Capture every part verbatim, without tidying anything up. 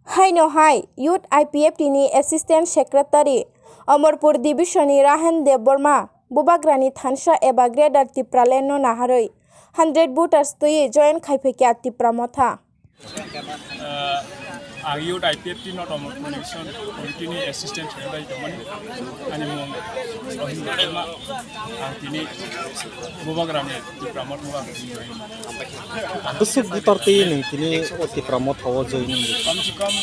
Haino hai, Youth I P F T ni Assistant Secretary, Amarpur Division ni Rahen Debbarma, Bubagrani thansa eba Greater Tipraland no naharwi hundred voters twi join khai phaikha Tipra Motha. Ah, ang Youth I P F T North Amarpur Division Committee ni Assistant Secretary tongmani. Ani mung Rohim Debbarma. Ang tini Bubagrani Tipra Motha. Bwswk butor twi nwng tini o Tipra Motha o join wngdi? Kam se kam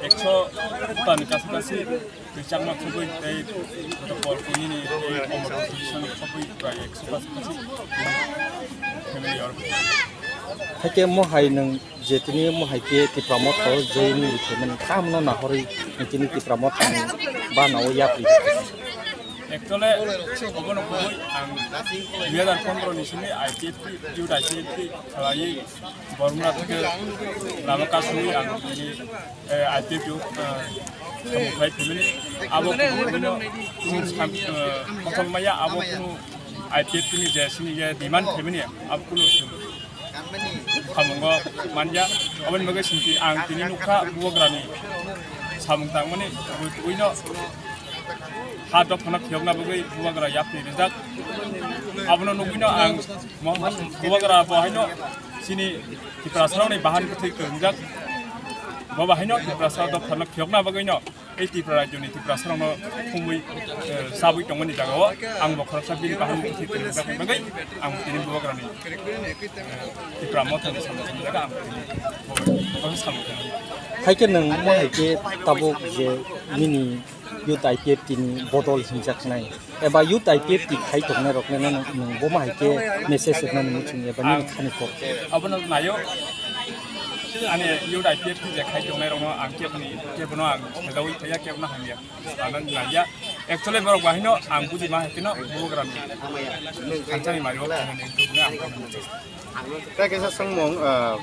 ekso butani kasu kasu twi changma khobwi tei joto pol kunini tei Amarpur Division khobwi prai ekso kasu kasu family or. Haikhe mohai nwng je tini mohai khe Tipra Motha o join wngwi phaimani, tamno nahorwi nwng tini Tipra Motha ni bana o yapri? Actually, obono kubui ang dui hazar pondro ni simi I P F T, youth I P F T khlaiwi Bormla theke lama kasui ang tini, eh, I P F T o, eh, samung khlai phaimani. Abo kubui no kunu sam-, eh, kothom maya, abo kunu I P F T ni je sini je demand phaimani, abo kunu samungo manya. Aboni bagwi sini ang tini nukha Bubagrani samung tangmani, kubui no ha dophano phiyokna bagwi Bubagra yapri rijak. Abono nugwino ang mo-, Bubagra bo haino chini Tiprasarokni bahan kwthwi kwrwngjak. Bo bahaino Tiprasa dophano phiyokna bagwino ei Tripura rajyoni Tiprasarokno thumwi, eh, sabwi tongmani jagao ang bo khoroksa bini bahan kwthwi kwrwngjak bagwi ang tini Bubagrani, eh, Tipra Mothani samung tangmani jaga ang tini Bubagrani samung tangmani. Haikhe nwng mo haikhe tabuk je nini Youth I P F T ni bodol hinjaknai eba Youth I P F T khai tongnai rokno nwng, nwng bo ma hai khe message rwnani muchung eba nini khani kok? Abono nayo, ani Youth I P F T je khai tongnai rokno ang keboni, kebono ang sedawi thaya, kebono hamya. Ano naiya. Actually borok bahino ang buji ma hai kheno Bubagrani thansa ni mario khainani wngkha hwnwi ang. Tei kaisa swngmung, ah,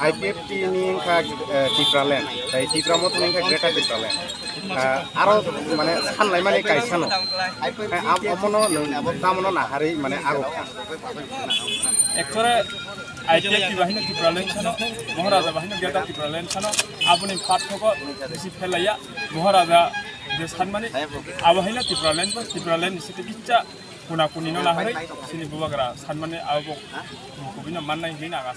I P F T ni wngkha, eh, Tipraland, tei Tipra Motha ni wngkha Greater Tipraland. Ah, aro mane sanlaimani kaisano. Eh, am-, omono nwng tamono naharwi mane agok kha. Actually, I P F T bahino Tipraland sano, Maharaja bahino Greater Tipraland sano, aboni pathoko bisi phelaiya, Maharaja je sanmani, abo haino Tipraland bo, Tipraland ni site kicha kuna kuni no naharwi, sini Bubagra sanmani abo bo kubui no mannai hwnwi naga.